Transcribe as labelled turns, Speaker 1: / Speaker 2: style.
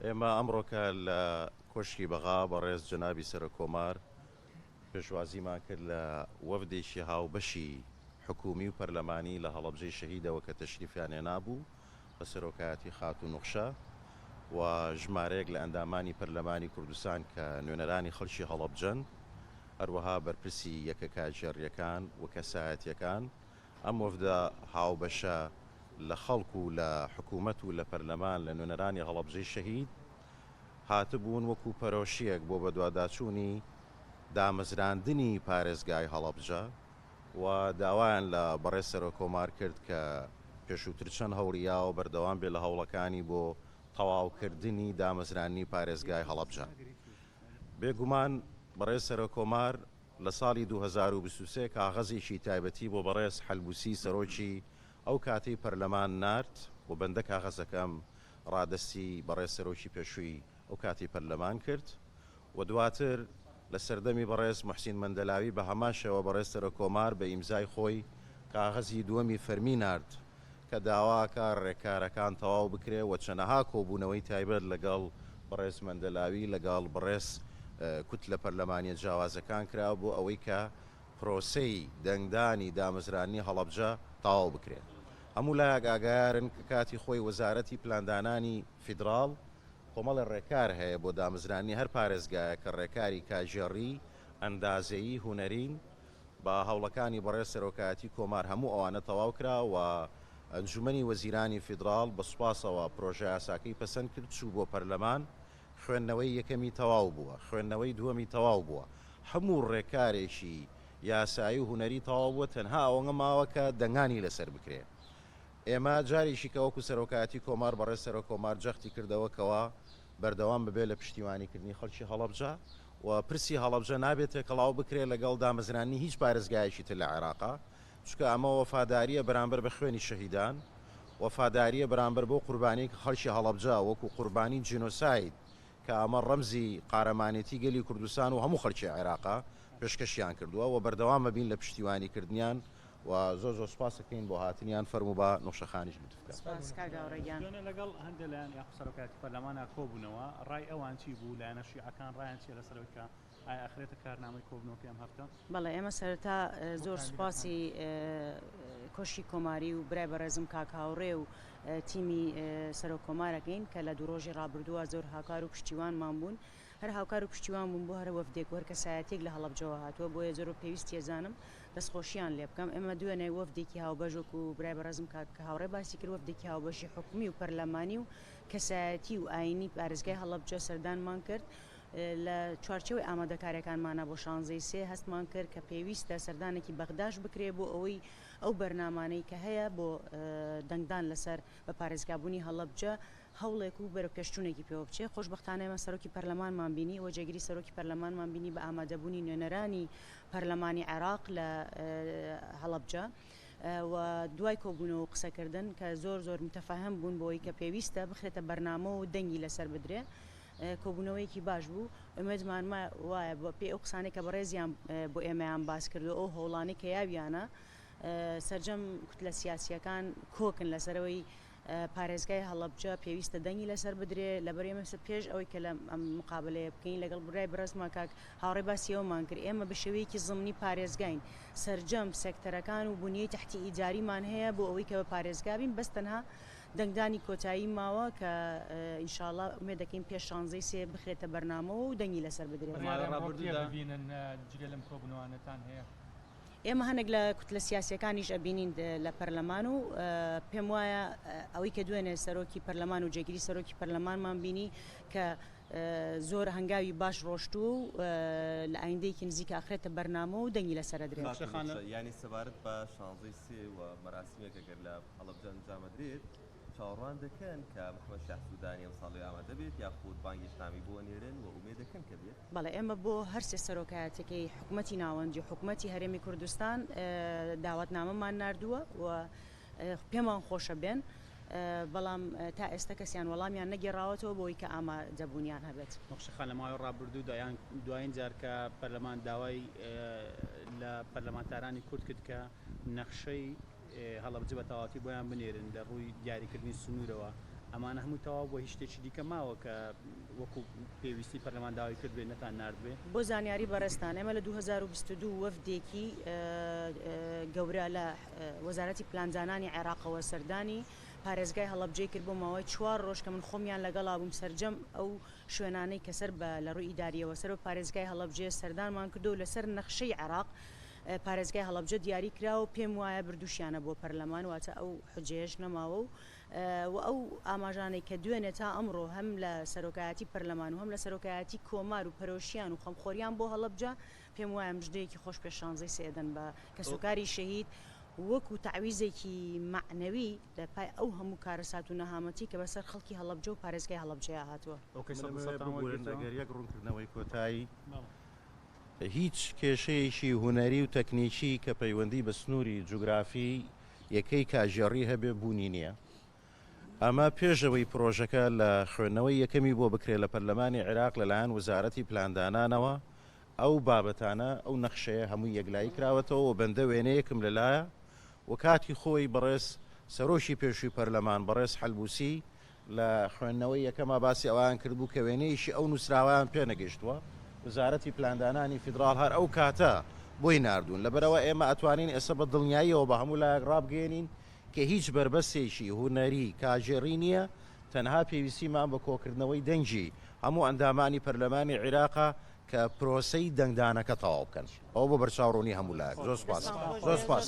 Speaker 1: ئێمە ئەمڕۆکە لە کۆشکی بەغا بەڕێز جەنابی سەرۆک کۆمار پێشوازیمان کرد لە وەفدێکی هاوبەشی حکوومی و پەرلەمانی لە هەڵەبجەی شەهیدەوە کە تەشریفیان هێنابوو بە سەرۆکایەتی خاتوو نوخشە و ژمارەیەک لە ئەندامانی پەرلەمانی کوردستان کە نوێنەرانی خەڵکی هەڵەبجەن، هەروەها بەرپرسی یەکە کارگێڕییەکان و کەسایەتییەکان. ئەم وەفدە هاوبەشە لە خەڵک و لە حکوومەت و لە پەرلەمان لە نوێنەرانی هەڵەبجەی شەهید هاتبوون وەکوو پەرۆشییەک بۆ بەدواداچوونی دامەزراندنی پارێزگای هەڵەبجە و داوایان لە بەڕێز سەرۆککۆمار کرد کە پێشووتر چەند هەوڵی یاوە بەردەوام بێت لە هەوڵەکانی بۆ تەواوکردنی دامەزراندنی پارێزگای هەڵەبجە. بێگومان بەڕێز سەرۆککۆمار لە ساڵی 2023 کاغەزێکی تایبەتی بۆ بەڕێز حەلبوسی سەرۆکی ئەو کاتەی پەرلەمان نارد و بەندە کاغەزەکەم ڕادەستی بەڕێز سەرۆکی پێشووی ئەو کاتی پەرلەمان کرد و دواتر لە سەردەمی بەڕێز موحسین مەندەلاوی بە هەمان شێوە بەڕێز سەرۆک کۆمار بە ئیمزای خۆی کاغەزی دووەمی فەرمی نارد کە داواکا ڕێکارەکان تەواو بکرێ و چەنەها کۆبوونەوەی تایبەت لەگەڵ بەڕێز مەندەلاوی لەگەڵ بەڕێز کوتلە پەرلەمانیە جیاوازەکان کرا بۆ ئەوەی کە پرۆسەی دەنگدانی دامەزراندنی هەڵەبجە تەواو بکرێت. هەموو لایەک ئاگایارن کە کاتی خۆی وەزارەتی پلاندانانی فیدراڵ کۆمەڵێ ڕێکار هەیە بۆ دامەزراندنی هەر پارێزگایەک کە ڕێکاری کاگێڕی، ئەندازەیی، هونەرین، بە هەوڵەکانی بەڕێز سەرۆکایەتی کۆمار هەموو ئەوانە تەواو کرا و ئەنجومەنی وەزیرانی فیدراڵ بە سوپاسەوە پرۆژەیاساکەی پەسەند کرد چوو بۆ پەرلەمان، خوێندنەوەی یەکەمی تەواو بووە، خوێندنەوەی دووەمی تەواو بووە، هەموو ڕێکارێکی یاسایی و هونەری تەواو بووە تەنها ئەوەنە ماوە کە دەنگانی لەسەر بکرێ. ئێمە جارێکی کە وەکو سەرۆکایەتی کۆمار بەڕێز سەرۆک کۆمار جەختی کردەوە کەوا بەردەوام ببێت لە پشتیوانی کردنی خەڵکی هەڵەبجە و پرسی هەڵەبجە نابێت تێکەڵاو بکرێت لەگەڵ دامەزراندنی هیچ پارێزگایەکی تر لە عێراقا چونکە ئەمە وەفاداریە بەرامبەر بە خوێنی شەهیدان وەفاداریە بەرامبەر بەو قوربانیەی کە خەڵکی هەڵەبجە وەکو قوربانی جینۆساید کە ئەمە ڕەمزی قارەمانێتی گەلی کوردستان و هەموو خەڵکی عێراقە پێشکەشیان کردووە و بەردەوام ئەبین لە پشتیوانی کردنیان و زۆر زۆر سوپاس ئەکەین بۆ هاتنیان فەرموو با نوخشە خانیش لوتف بکات.
Speaker 2: سوپاس کاک هاوڕێ گیان.
Speaker 3: دوێنێ لەگەڵ هەندێ لایەن یاخود سەرۆکایەتی پەرلەمانا کۆبوونەوە، ڕای ئەوان چی بوو؟ لایەنە شیعەکان ڕایان چیە لەسەر ئەوەی کە ئایا ئەخرێتە کارنامەی کۆبوونەوەکەی ئەم هەفتە؟
Speaker 2: بەڵێ ئێمە سەرەتا زۆر سوپاسی کۆشکی کۆماری و برای بەڕێزم کاک هاوڕێ و تیمی سەرۆک کۆمار ئەکەین کە لە دوو ڕۆژی ڕابردووە زۆر هاوکار و پشتیوانمان بوون هەر هاوکار و پشتیوان بوون بۆ هەر وەفدێک و هەر کەسایەتیەک لە هەڵەبجەوە هاتووە بۆیە زۆر بە پێویستی ئەزانم دەستخۆشیان لێ بکەم ئێمە دوێنێ وەفدێکی هاوبەش وەکو برای بەڕێزم کاک هاوڕێ باسی کرد وەفدێکی هاوبەشی حکومی و پەرلەمانی و کەسایەتی و ئاینی پارێزگای هەڵەبجە سەردانمان کرد لە چوارچێوەی ئامادەکاریەکانمانا بۆ شانزەی سێ هەستمان کرد کە پێویستە سەردانێکی بەغداش بکرێ بۆ ئەوەی ئەو بەرنامانەی کە هەیە بۆ دەنگدان لەسەر بە پارێزگابوونی هەڵەبجە هەوڵێک و بەرەوپێشچوونێکی پێوە بچێ. خۆشبەختانە ئێمە سەرۆکی پەرلەمانمان بینی و جێگری سەرۆکی پەرلەمانمان بینی بە ئامادەبوونی نوێنەرانی پەرلەمانی عێراق لە هەڵەبجە و دوای کۆبوونەوە و قسەکردن کە زۆر زۆر متەفاهم بوون بۆی کە پێویستە بخرێتە بەرنامە و دەنگی لەسەر بدرێ. کۆبوونەوەیەکی باش بوو، ئومێدمان وایە بە پێی ئەو قسانەی کە بەڕێزیان بۆ ئێمەیان باس کرد و ئەو هەوڵانەی کە یاویانە سەرجەم کوتلە سیاسییەکان کۆکن لەسەر ئەوەی پارێزگای هەڵەبجە پێویستە دەنگی لەسەر بدرێ، لەبەر ئێمە پێش ئەوەی کە لە ئەم مقابەلەیە بکەین لەگەڵ برای بەڕێزمان کاک هاوڕێ باسی ئەوەمان کرد ئێمە بە شێوەیەکی زمنی پارێزگاین سەرجەم سێکتەرەکان و بنیەی تەحتی ئیداریمان هەیە بۆ ئەوەی کە بە پارێزگا بین بەس تەنها دەنگدانی کۆتایی ماوە کە ان شاء اللە ئومێد دەکەین پێش شانزەی سێ بخرێتە بەرنامەوە و دەنگی لەسەر بدرێت.
Speaker 4: بڕیارە ئەمڕۆ کێ ببینن جگە لەم کۆبوونەوانەتان هەیە؟
Speaker 2: ئێمە هەنێک لە کوتلە سیاسیەکانیش ئەبینین لە پەرلەمان و پێم وایە ئەوەی کە دوێنێ سەرۆکی پەرلەمان و جێگری سەرۆکی پەرلەمانمان بینی کە زۆر هەنگاوی باش ڕۆشتووە و لە ئایندەیەکی نزیک ئاخرێتە بەرنامە و دەنگی لەسەر ئەدرێت.
Speaker 5: یانی سەبارەت بە شانزەی سێ و مەراسیمێک ئەگەر لە هەڵەبجە ئەنجام ئەدرێت، چاوەڕوان دەکەن کە محەمەد شیاع سودانی ئەمساڵ لەوێ ئامادە بێت یاخود بانگهێشتنامەی بۆ ئەنێرن و ئومێد دەکەن کە بێت؟
Speaker 2: بەڵێ ئێمە بۆ هەرسێ سەرۆکایەتیەکەی حکومەتی ناوەندی و حکومەتی هەرێمی کوردستان داوەتنامەمان ناردووە و پێمان خۆشە بێن، بەڵام تا ئێستا کەسیان وەڵامیان نەگێڕاوەتەوە بۆی کە ئامادەبوونیان هەبێت.
Speaker 3: نوخشە خان لە ماوەی ڕابردوودا یان دوایین جار کە پەرلەمان داوای لە پەرلەمانتارانی کورد کرد کە نەخشەی هەڵەبجە بە تەواوەتی بۆیان بنێرن لە ڕووی دیاریکردنی سنوورەوە.
Speaker 6: ئەمانە هەمووی تەواو بووە هیچ شتێکی دیکە ماوە کە وەکو پێویستی پەرلەمان داوای کردبێ نەتان ناردبێ؟
Speaker 2: بۆ زانیاری بەڕێزتان ئێمە لە 2022 وەفدێکی گەورە لە وەزارەتی پلاندانانی عێراقەوە سەردانی پارێزگای هەڵەبجەی کرد بۆ ماوەی چوار ڕۆژ کە من خۆمیان لەگەڵا بووم سەرجەم ئەو شوێنانەی کە سەر بە لە ڕووی ئیداریەوە سەر بە پارێزگای هەڵەبجەیە سەردانمان کردو لەسەر نەخشەی عێراق پارێزگای هەڵەبجە دیاری کراوە پێم وایە بردوشیانە بۆ پەرلەمان واتە ئەو حجەیەش نەماوە و و ئەو ئاماژانەی کە دوێنێ تا ئەمڕۆ هەم لە سەرۆکایەتی پەرلەمان و هەم لە سەرۆکایەتی کۆمار و پەرۆشیان و خەمخۆریان بۆ هەڵەبجە پێم وایە مژدەیەکی خۆش پێش شانزەی سێ ئەدەن بە کەسوکاری شەهید وەکو تەعویزێکی مەعنەوی لە پای ئەو هەموو کارەسات و نەهامەتی کە بەسەر خەڵکی هەڵەبجە و پارێزگای هەڵەبجەیا هاتووە.
Speaker 6: ئۆکەی
Speaker 1: من
Speaker 6: سەد لە
Speaker 1: ئەمەوێ
Speaker 6: سەدتان
Speaker 1: ببورن
Speaker 6: وەرگرتووە؟
Speaker 1: ئەگەر یەک ڕوونکردنەوەی کۆتایی هیچ کێشەیەکی هونەری و تەکنیکی کە پەیوەندی بە سنووری جوگرافی یەکەی کاژێڕی هەبێ بوونی نییە. ئەمە پێش ئەوەی پرۆژەکە لە خوێندنەوەی یەکەمی بۆ بکرێت لە پەرلەمانی عێراق لەلایەن وەزارەتی پلاندانانەوە ئەو بابەتانە ئەو نەخشەیە هەمووی یەکلایی کراوەتەوە و بەندە وێنەیەکم لەلایە و کاتی خۆی بەڕێز سەرۆکی پێشووی پەرلەمان بەڕێز حەلبوسی لە خوێندنەوەی یەکەما باسی ئەوەیان کردبوو کە وێنەیەکی ئەو نووسراوەیان پێ نەگەیشتووە، وەزارەتی پلاندانانی فیدراڵ هەر ئەو کاتە بۆی ناردوون. لەبەرئەوە ئێمە ئەتوانین ئێستا بە دڵنیاییەوە بە هەموو لایەک ڕابگەیەنین کە هیچ بەربەستێکی هونەری کاژێڕی نییە، تەنها پێویستیمان بە کۆکردنەوەی دەنگی هەموو ئەندامانی پەرلەمانی عیراقە کە پرۆسەی دەنگدانەکە تەواو بکەن. ئەوە بۆ بەرچاوڕوونی هەموو لایەک. زۆر سوپاس. زۆر سوپاس.